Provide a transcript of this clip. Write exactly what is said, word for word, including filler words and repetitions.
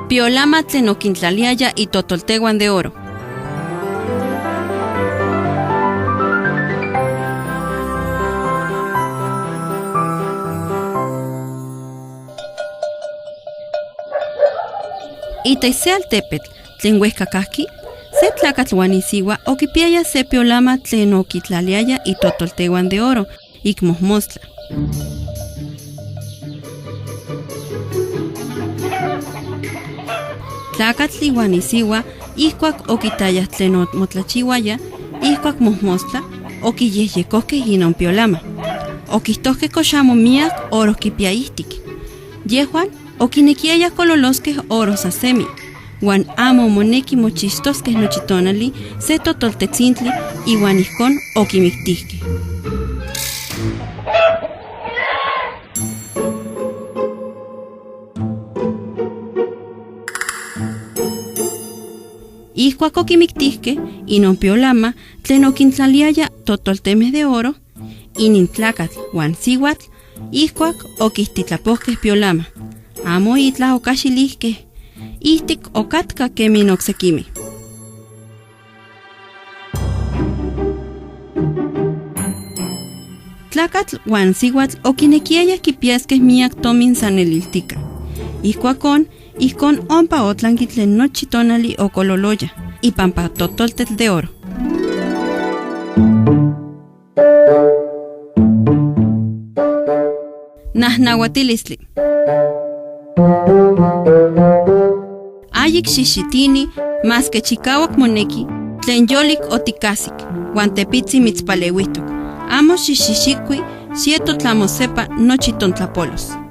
Piolama tlen okintlaliaya itotolteuan de oro. Itech se altepetl tlen uejka kajki, se tlakatl uan isiwa okipiaya se piolama tlen okitlaliaya itotolteuan de oro ik mojmostla. Tlakatl iuan isiwa ijkuak okitayaj tlen omotlachiuaya ijkuak mojmostla, okiyejyekojkej inon piolama. Okijtojkej kox amo miak oro kipia ijtik. Yejuan okinekiayaj kololoskej oro san semi, uan amo moneki mochistoskej nochi tonali se totoltetsintli, iuan ijkon okimiktijkej. Ijkuak okimiktijkej inon piolama tlen okintlaliaya totoltemej de oro, inin tlakatl uan siuatl ijkuak okijtitlapojkej piolama, amo itlaj okaxilijkej, ijtik okatka kemi oksekimej. Tlakatl uan siuatl okinekiayaj kipiaskej miak tomin saneliltika. Ijkuakon, ijkon ompa otlanki tlen nochi tonali okololoya, ipampa totoltetl de oro. Najnauatilistli. Ayik xixitini, maske chikauak moneki, tlen yolik otikajsik, uan tepitsin mitspaleuijtok. Amo xixixikui, xieto tlamosepa nochi tontlapolos.